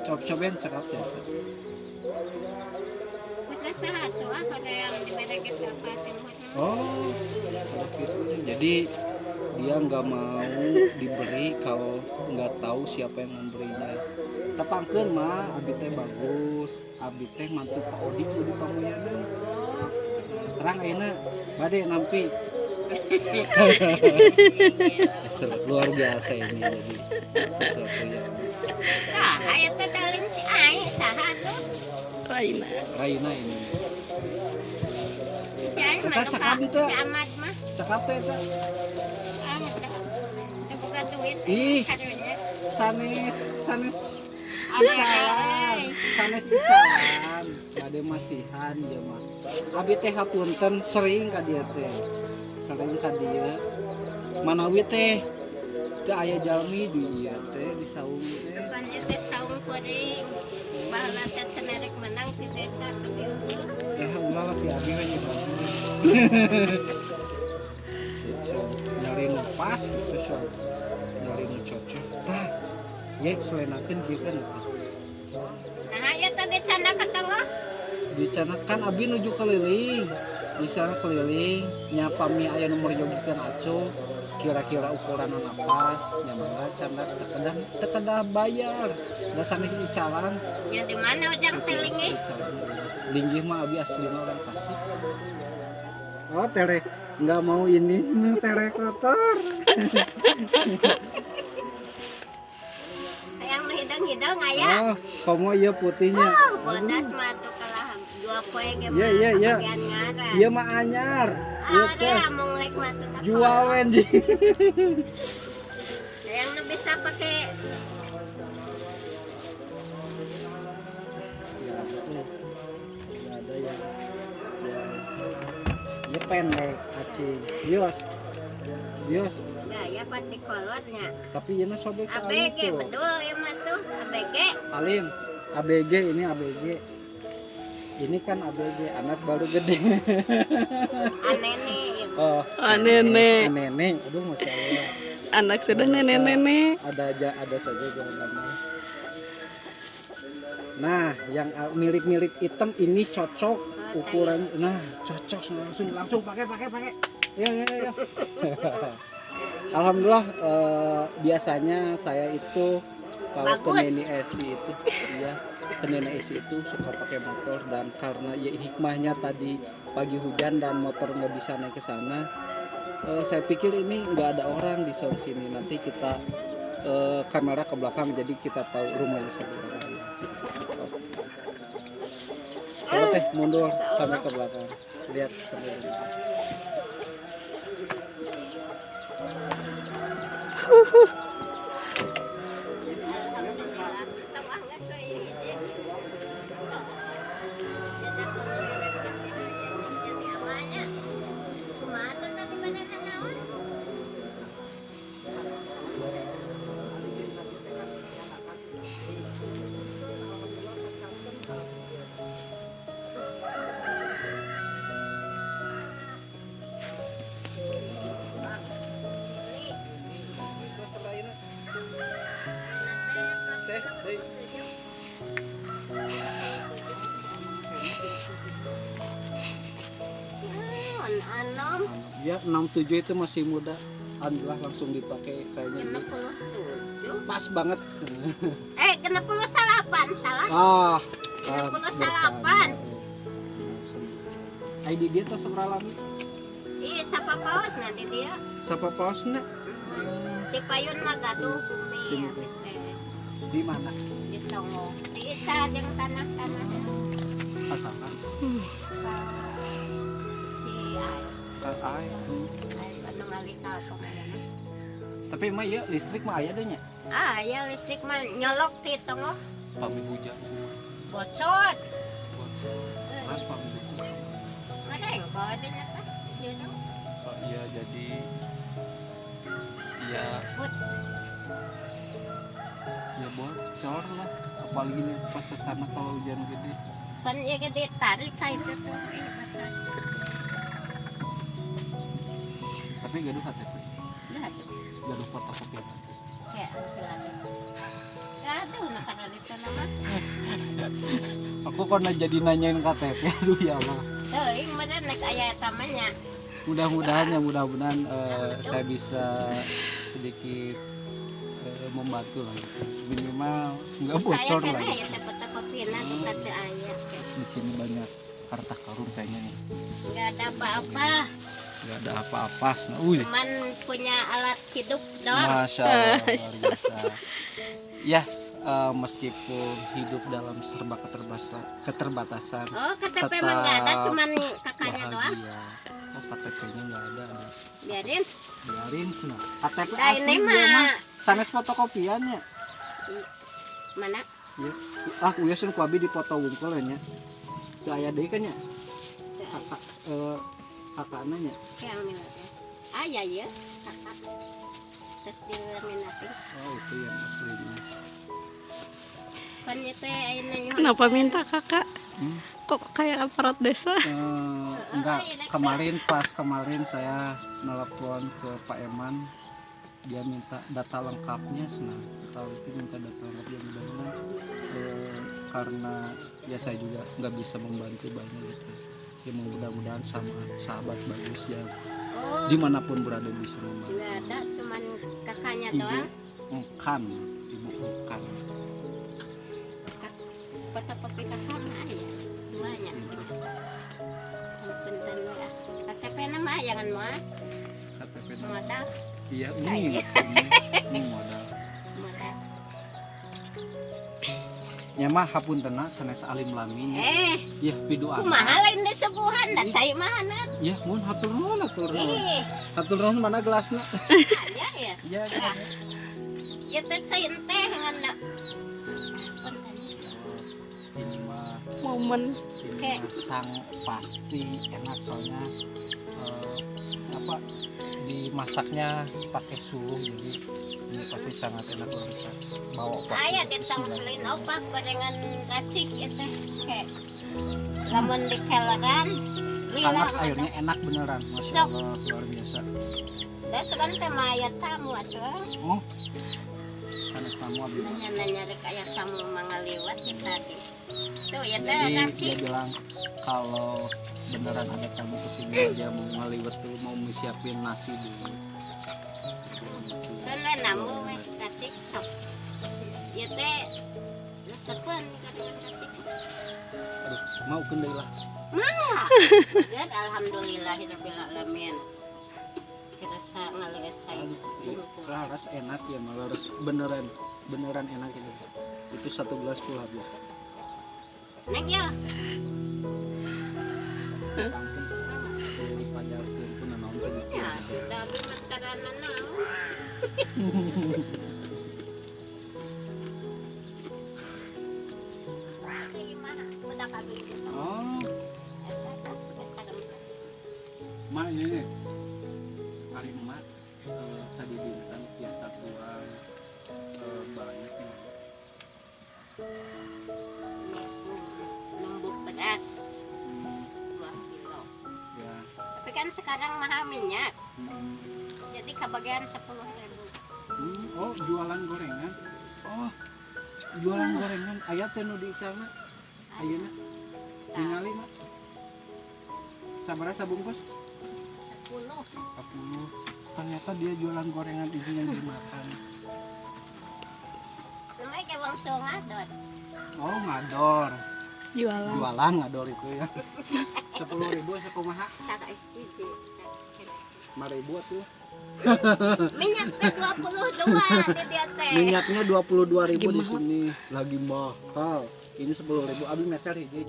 Cob-cobain cakap teh. Oh, jadi dia nggak mau diberi kalau nggak tahu siapa yang memberinya. Tepangkeun mah abi teh bagus, abi teh mantu Pak Odi di Pamuyana. Terang ayeuna bade nampi. Luar biasa ini, jadi sesuatu yang saha eta dalin si ai saha tuh? Raina. Raina ini. Si ai Eta mah cakap teu? Si Ahmad mah. Cakap teh eta. Ah, teu boga duit. Ih. Karunya. Sanes sanes icalan, sanes icalan, bade masihan ieu mah. Abi teh hapunten sering ka dieu teh. Sering ka dieu. Manawi teh teu aya jalmi di ieu teh di saung teh. Bukan teh saung kuring. Baheula teh cenah rek menang di desa tapi Eh ulah lah ti abi we nya bagus. Nyari nu pas gitu so. Nyari nu cocok. Tah, ye selenakeun kieu kan. Nah, ya tadi canda ke tengah. Dicana kan abi nuju keliling. Di sana keliling nya pami aya nu meryogikeun aco kira-kira ukuran pas nya mangga canda teu kedah bayar. Da sanes icalan. Ya di mana ujang teh linggih? Linggih mah abi aslina orang Tasik. Oh, tere nggak mau ini tere kotor. Yang nu hidung-hidung aya. Oh, komo ieu putihnya. Oh, bodas mah tuh kalah dua poe ge mah. Iya, iya, iya. kabagian ngaran. Ieu mah anyar. Ieu Ah, teh amung lek mah tuh tak jual wenji. Yang nu bisa pakai Ya, nggak ada yang ya pendek acing. Bios. Bios. gaya kuat di kolotnya. Tapi ini sobek sekali ABG tuh. bedul ya mah tuh ABG. Alim, ABG ini ABG. Ini kan ABG, anak baru gede. Anene ya. Oh, Anene. Anene. Aduh, Masya Allah. Anak sudah nenek-nenek. Ada aja, ada saja jawabannya. Nah, yang mirip-mirip hitam ini cocok ukuran. Nah, cocok langsung pakai. Ya, ya, ya. Alhamdulillah biasanya saya itu kalau ke Bagus. Neni Esi itu, iya, ke Neni Esi itu suka pakai motor, dan karena ya hikmahnya tadi pagi hujan dan motor nggak bisa naik ke sana, saya pikir ini nggak ada orang di saung sini. Nanti kita kamera ke belakang jadi kita tahu rumahnya sebelah mana. Coba teh mundur sampai ke belakang, lihat sampai belakang. Ya, 67 itu masih muda. Alhamdulillah langsung dipakai kayaknya. 67. Pas banget. 68 salah. Ah, 68. ID dia tuh seberapa lama? Iya, sapa paos nanti dia. Sapa paosna? Di payun mah gaduh bumi. Di mana? Di Songo. Di Ica jeung tanah-tanah. Asakan. Si Ai. Ai. Anu ngalih ka mana? Tapi mah ieu listrik mah aya deh nya. Ah, ya listrik mah nyolok ti tonggoh. Pami hujan. Bocor. Bocor. Mas pami hujan. Ngarengko teh nya teh. Oh iya, jadi ya ya bocor lah, apalagi nih pas kesana kalau hujan gede. Pan ya gede tarik ka itu tuh. Tapi gaduh KTP. Gaduh. Gaduh fotokopi KTP. Kayak ambil. Eta mah. Aku kok jadi nanyain KTP, aduh ya Allah. Teuing meureun nek aya eta mah nya. Mudah-mudahan ya, mudah-mudahan saya bisa sedikit membantu lah gitu. Minimal nggak bocor Saya lah kan gitu. aya teh fotokopina tuh teu aya. Di sini banyak harta karun kayaknya nih. Enggak ada apa-apa, Nggak ada apa-apa. Nah, wih. cuman punya alat hidup doang. Masya Allah, luar biasa. Ya, meskipun hidup dalam serba keterbatasan, Oh, KTP mah enggak ada, tetap cuman kakaknya doang. bahagia. Oh, KTP-nya nggak ada. Ada. Biarin. Biarin sih. KTP Nah, asli ini dia mah. mah. Sanes fotokopian ya. Mana? Ya. Ah, uya sun ku abi dipoto wungkul nya. Teu aya deui kan nya? Kakak kakakna nya. Yang ini teh. Ah, ya ya, kakak. Terus dilaminating. Oh, itu yang aslinya. Pan ieu teh ayeuna nyuhun. Kenapa minta kakak? Hmm. Kok kayak aparat desa? Enggak, kemarin pas kemarin saya nelpon ke Pak Eman, dia minta data lengkapnya, senang. Tahu itu minta data lengkap dia mudah-mudahan karena ya saya juga nggak bisa membantu banyak gitu. Ya mudah-mudahan sama sahabat bagus yang Oh, dimanapun berada bisa membantu. enggak ada, cuman kakaknya Ibu doang. Engkan, Ibu Engkan. Fotokopi kakak mah aya duanya. Punten we ah. KTP na mah jangan moal KTP nama. modal, Iya, ini modal. modal. Nya mah hapuntenna sanes alim laminya. Eh, Ya piduan. kumaha lain disuguhan da cai mah na. Ya, mun hatur nuhun, hatur nuhun. Ih, Hatur nuhun mana gelasna? aya ya. Ya, Ya teh cai teh ngan da. Punten. ini mah Momen. ini mah sang pasti enak soalnya apa dimasaknya pakai suluh, jadi ini pasti sangat enak kalau bisa bawa pak. Aya ditangkelin opak gorengan racik ieu teh kayak lamun dikelekan lila Hangat airnya enak beneran, masya Sok. Allah luar biasa. Da sugan teh mah aya tamu atuh. Oh, sanes tamu abi. Nanya-nanya rek aya tamu mangaliwat di tadi. Tuh ya teh Jadi dia racik. bilang kalau beneran ada tamu kesini dia mau ngaliwet dulu, mau siapin nasi dulu. Kan we namu we racik sok. Ieu teh resepeun gorengan racik. Aduh, mau kendai lah. Mah. Dan alhamdulillahirabbil alamin. Kerasa ngaliwat saya. Laras enak ya, malah harus beneran beneran enak itu. Itu satu gelas full habis. Neng ya. Dipajarkeun pun naon teh gitu. Ya, da abi mah karana naon. Gimana? Udah kabeh gitu. Oh, Eta tah, eta rempah. mak ini nih. Hari emak sadidinten biasa kurang banyak ya. Ini numbuk beras 2 kilo. Ya. Tapi kan sekarang mahal minyak, Hmm. jadi kebagian 10.000. Oh, jualan gorengan. Oh, jualan gorengan. Aya teh nu diicalna. Ayeuna ningali mak. Sabaraha sabungkus? 10. 40. Ternyata dia jualan gorengan ini yang dimakan. Namanya kayak langsung ngadon. Oh, ngador. Jualan. Jualan ngador itu ya. 10.000 sakumaha? Tak hiji. 5.000 atuh. Minyak teh 22 di dia teh. Minyaknya 22.000 di Lagi mahal. sini. Lagi mahal. Ini 10.000. Abi meser hiji.